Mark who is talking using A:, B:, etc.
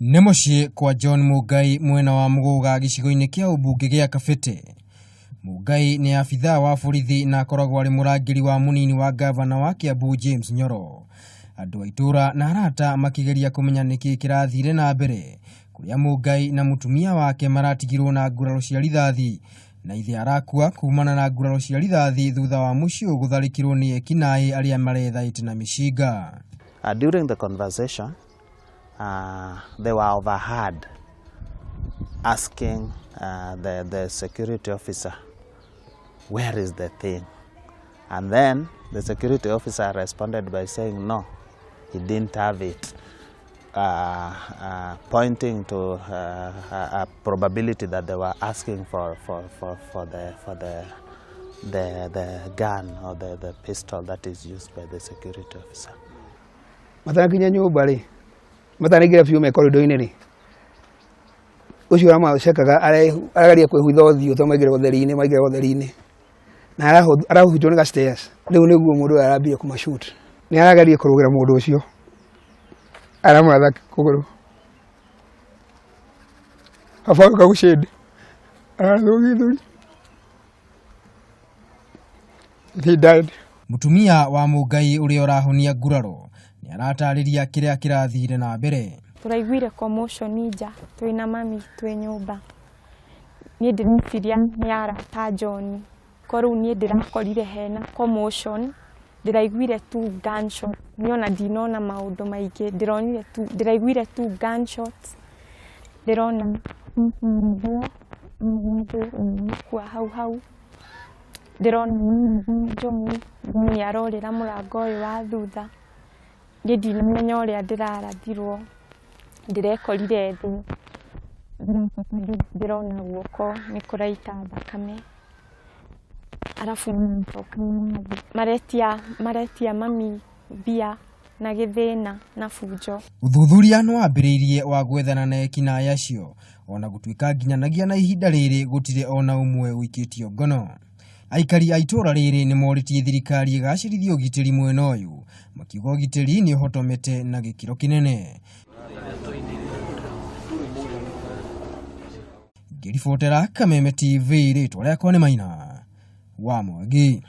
A: Nĩ mũciĩ kwa John Mũngai mwena wa Mũgũga gĩcigo-inĩ kĩa ũmbunge gĩa Kabete. Mũngai nĩ abithaa wa borithi na akoragwo arĩ mũrangĩri wa mũnini wa ngavana wa Kiambu James Nyoro. Andũ a itũũra na arata makĩgeria kũmenya nĩkĩ kĩrathire na mbere kũrĩa Mũngai na mũtumia wake maratigirwo na nguraro cia rithathi na ithe arakua kumana na nguraro cia rithathi thutha wa mũciĩ ũyũ gũtharĩkĩrwo nĩ ekinaĩ arĩa marethaĩte na mĩcinga.
B: During the conversation, they were overheard asking the security officer, where is the thing? And then the security officer responded by saying, no, he didn't have it, pointing to a probability that they were asking for the gun or the pistol that is used by the security officer.
C: Matanakinya nyũmba rĩ, matanaingĩra biũ me korido-inĩ rĩ, ũcio ũramacekaga arageria kwĩhitha ũthiũ tondũ maingĩra ũtheri-inĩ, maingĩra ũtheri-inĩ na arahutwo nĩ ga stairs. Rĩu nĩguo mũndũ ũyũ arambia kũmashoot. Nĩ arageria kũrũgĩra mũndũ ũcio, aramũratha kũgũrũ, baba gũcĩndĩ arathwo gĩthũri. He died.
A: Mũtumia wa Mũngai ũrĩa ũrahonia nguraro nĩ aratarĩria kĩrĩa kĩrathire na mbere.
D: Tũraiguire commotion nja twĩna mami twĩ nyũmba. Niĩ ndĩreciria nĩ arata John, ko rĩu niĩ ndĩrakorire hena commotion, ndĩraiguire tu gunshot. Niĩ ona ndinona maũndũ maingĩ, ndĩronire tu, ndĩraiguire tu gunshots, ndĩrona kua hau hau, ndĩrona John, John arorĩra mũrango ũyũ wa thutha. Niĩ ndinamenya ũrĩa ndĩrarathirwo, ndĩrekorire thĩ, ndĩracoka ndĩrona guoko nĩ kũraita thakame, arabu maracoka maretia maretia mami mbia na gĩthĩna na bunjo.
A: Ũthuthuria nĩ wambĩrĩirie wa gwethana na ekinaĩ acio ona gũtuĩka nginyanagia na ihinda rĩrĩ gũtirĩ ona ũmwe ũikĩtio ngono. Aikari a itũũra rĩrĩ nĩ morĩtie thirikari ĩgacĩrithie ũgitĩri mwena ũyũ, makiuga ũgitĩri nĩ ũhotomete na gĩkĩro kĩnene. Ngĩribotera Kameme TV, rĩtwa rĩakwa nĩ Maina wa Mwangi.